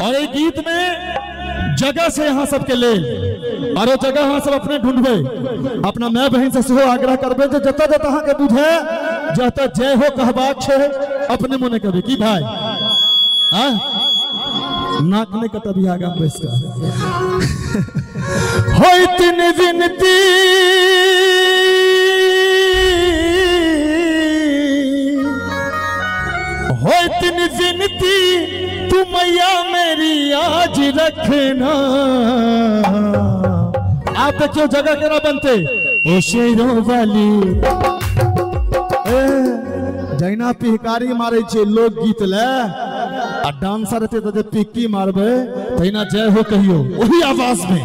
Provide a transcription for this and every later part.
और एक गीत में जगह से यहाँ सबके लेल और वो जगह अहाँ सब अपने ढूंढबे। अपना my बहिन से सेहो आग्रह करबे जे जतऽ जतऽ अहाँके बुझे जतऽ जय हो कहबाक छै अपने मोने कहबे की भाई हाँ नाक नहीं कटबी आगा बैस कऽ होइत विनती होइत विनती तू मैया मेरी आज रखना। आप देखियो जगह केना बनते ओ शेरों वाली जहिना पिहकारी मारे छे लोकगीत ले आ डांसर हेतै तऽ पिक्की मारबै तहिना जय हो कहियो वही आवाज में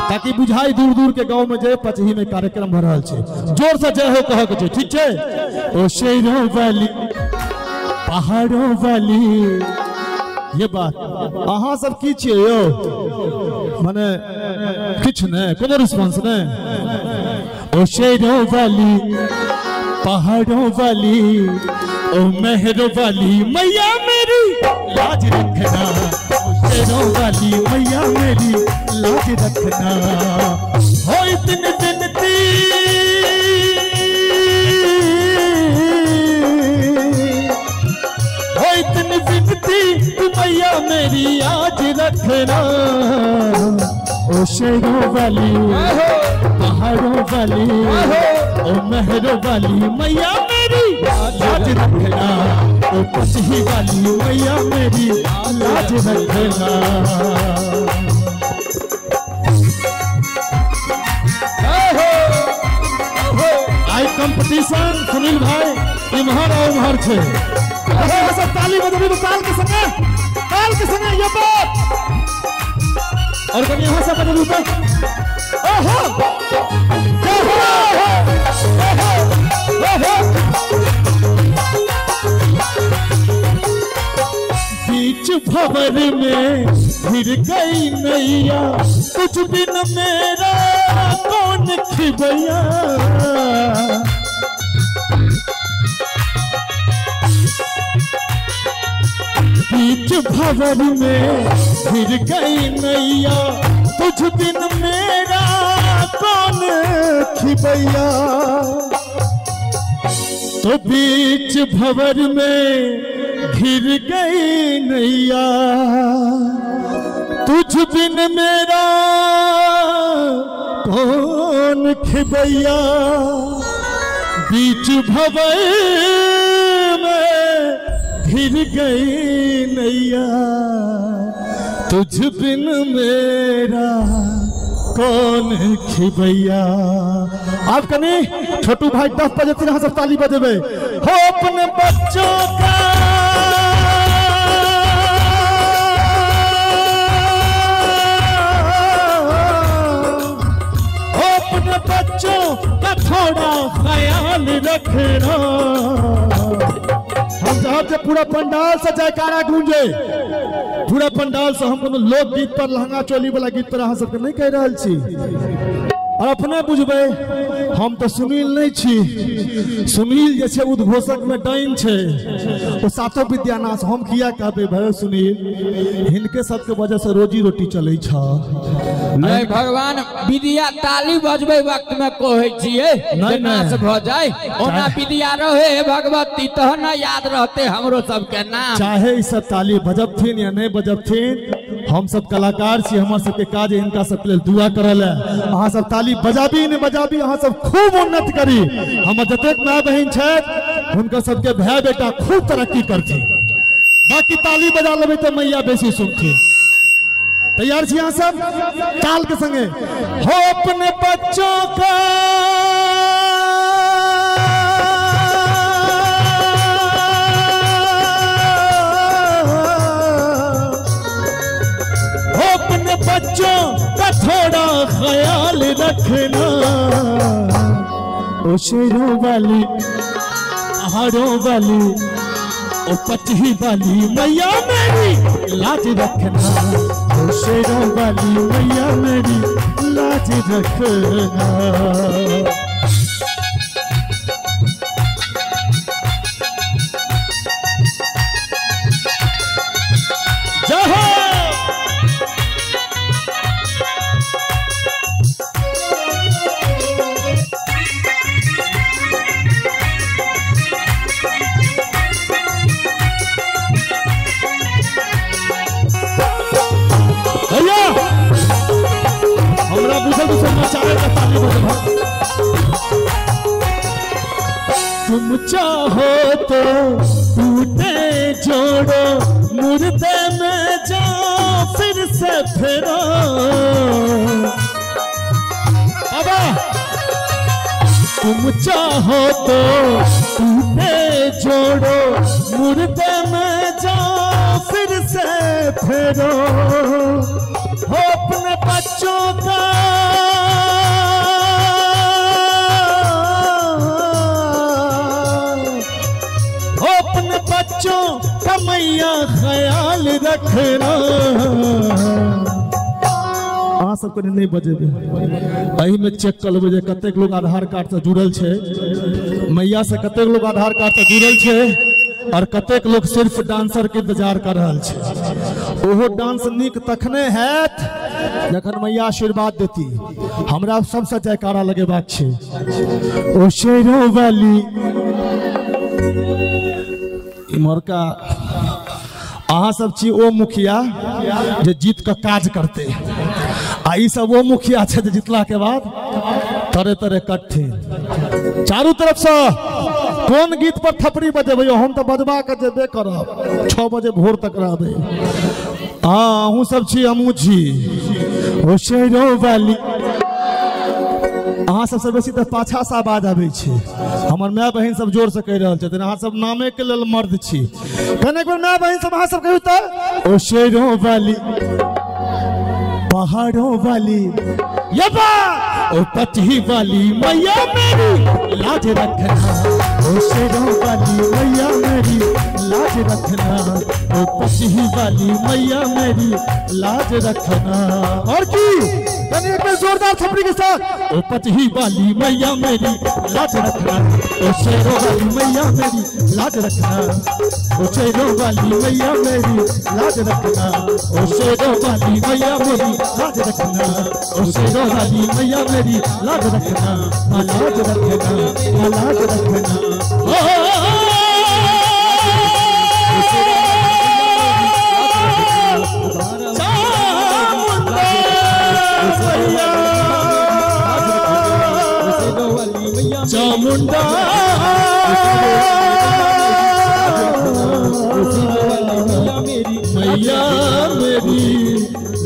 ताकि बुझाई दूर दूर के गांव में जे पचही में कार्यक्रम भ रहल छै। जोर से जय हो कह के छै, ठीक छै। ओ शेरों वाली पहाड़ों वाली ये बात अहाँ सब की छियै यौ माने किछु नहि कोनो रिस्पॉन्स नहि। ओ शेरों वाली पहाड़ों वाली ओ मेहरों वाली मैया मेरी लाज रखना। ओ शेरों वाली मैया मेरी लाज रखना। हो इतनी विनती हो इतनी विनती तू मैया मेरी आज रखना। ओ शेरों वाली पहाड़ों वाली ओ मेहरों वाली मैया मेरी लाज रखना। ओ पचही वाली मैया मेरी लाज रखना। आई कंपटीशन सुनील भाई इम्हर और उम्हर छे। सब ताली बजबी तो ताल के संगे ये बात और कभी यहाँ से बजबी तो ओहो बीच भंवर में घिर गई नैया कुछ बिन मेरा कौन खिबैया। बीच भंवर में घिर गई नैया तुझ बिन मेरा कौन खिबैया। तो बीच भंवर में घिर गई नैया तुझ बिन मेरा कौन खिबैया। बीच भंवर में घिर गई नैया तुझ बिन मेरा कौन खिबैया। आप कनी छोटू भाई 10 बजे फिर सब ताली बजेबे। हो अपने बच्चों का हो अपने बच्चों का थोड़ा ख्याल रखना। हम चाहब जे पूरा पंडाल से जयकारा गूंजे पूरा पंडाल से। हम कोनो लोकगीत पर लहंगा चोली वाला गीत पर अहाँ सबके नहीं कह रहल छी और अपने बुझबै हम तो सुनील नहीं छी। सुनील जे छै उद्घोषक में डाइन छै ओ सातो विद्यानाश। हम किया कहबै भाई सुनील हिनके सबके वजह से रोजी रोटी चलै छ। नहीं भगवान विद्या ताली बजबै वक्त में कहै छियै जे नाश भ जाय ओना विद्या रहे भगवती तहन न याद रहते हमरो सबके नाम। चाहे ई सब ताली बजबथिन या नहीं बजबथिन हम सब कलाकार छी हमर सबके काज हिनका सबके लेल दुआ करल है। अहाँ सब ताली बजाबी नहीं बजाबी अहाँ सब खूब उन्नति करी। हमर जतेक my बहिन छथि हुनकर सबके भाई बेटा खूब तरक्की करथिन। बाकी ताली बजा लेबै तऽ मैया बेसी सुनथिन। तैयार छी अहाँ सब ताल के संगे। हो अपने बच्चों का हो अपने बच्चों का थोड़ा ख्याल रखना। ओ शेरों वाली पहाड़ों वाली ओ पचही वाली मैया मेरी लाज रखना। ओ शेरों वाली मैया मेरी लाज रखना। जय हो। तुम चाहो तो टूटे जोड़ो, मुर्दे में जाओ फिर से फिरो। बाबा तुम चाहो तो टूटे जोड़ो, मुर्दे में जाओ फिर से फेरो। हो अपने बच्चों का अपने बच्चों का मैया ख्याल रखना। अहाँ सबके नहीं बजेबै, एही में चेक कर लेबै जे कतेक लोग आधार कार्ड से जुड़ल छै, मैया से कतेक लोग आधार कार्ड से जुड़ल छै और कतेक लोग सिर्फ डांसर के इंतजार कर रहल छै। ओहो डांस नीक तखने हैत जखन मैया आशीर्वाद देती। हमरा सबसे जयकारा लगेबाक छै ओ शेरों वाली। इम्हरका अहाँ सब छी ओ मुखिया जे जीत के काज करते, आ ई सब ओ मुखिया छै जे जीतला के बाद तरे तरे कटथिन चारू तरफ से। कोन गीत पर थपड़ी बजेबै? हम तो बजबा के जेबे करब, 6 बजे भोर तक रहबै। हाँ अहूँ सब छी, हमहूँ छी ओ शेरों वाली। अहाँ सबसे बेसी तऽ पाछा से आवाज आबै छै। हमर माय बहिन सब जोर से कहि रहल छथिन, अहाँ सब नामे के लेल मर्द छी। कने एक बेर माय बहिन सब अहाँ सब कहियौ तऽ ओ शेरों वाली पहाड़ों वाली यबा ओ पचही वाली मैया मेरी लाज रखना। ओ शेरों वाली मैया मेरी लाज रखना, ओ पचही वाली मैया मेरी लाज रखना। और की कनी एक बेर जोरदार थपड़ी के साथ ओ पचही वाली मैया मेरी लाज रखना, ओ शेरों वाली मैया मेरी लाज रखना, ओ शेरों वाली मैया मेरी लाज रखना, ओ शेरों वाली मैया मेरी लाज रखना, ओ शेरों वाली मैया मेरी लाज रखना, माँ लाज रखना, माँ लाज रखना। चामुंडा मैया मेरी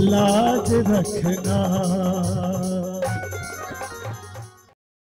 लाज रखना।